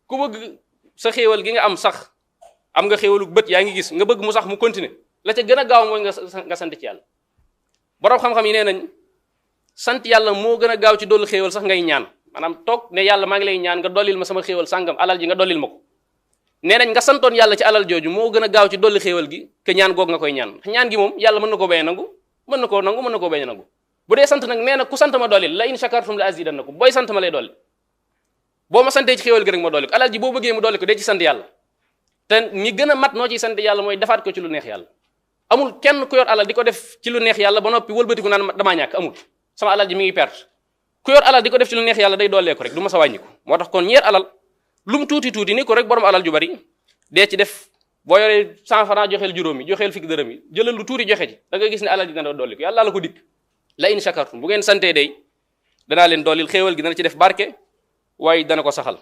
ku bëgg sa xéewal gi nga am sax am nga xéewalu bët yaa ngi gis nga bëgg mu sax mu continuer la ca gën a gaaw mooy nga sant ci yàlla borom xam-xam yi nee nañ sant yàlla moo gën a gaaw ci dolli xéewal sax ngay ñaan maanaam toog ne yàlla maa ngi lay ñaan nga dollil ma sama xéewal sàngam alal ji nga dollil ma ko nee nañ nga santoon yàlla ci alal jooju moo gën a gaaw ci dolli xéewal gi ke ñaan goog nga koy ñaan ñaan gi moom yàlla mën na koo bañ a nangu mën na koo nangu mën na koo bañ a nangu bu dee sant nag nee na ku sant ma dollil la in shakartum la azidannakum booy sant ma lay dolli boo ma santee ci xéewal gi rek ma dolli ko alal ji boo bëggee mu dolli ko dee ci sant yàlla te ñi gën a mat noo ciy sant yàlla mooy defaat ko ci lu neex yàlla amul kenn ku yor alal di ko def ci lu neex yàlla ba noppi wëlbatiku naan damaa ñàkk amul sama alal ji mi ngi perte ku yor alal di ko def ci lu neex yàlla day dollee ko rek du ma sa wàññi ko moo tax kon ñeer alal lu mu tuuti tuuti ni ko rek borom alal ju bari dee ci def boo yoree 100 francs joxeel juróom yi joxeel fukki dërëm yi jëlal lu tuuti joxe ci da nga gis ne alal ji dana dolli ko yàlla la ko dikk la in shakartum bu ngeen santee day danaa leen dollil xéewal gi dana ci def barke waaye dana ko saxal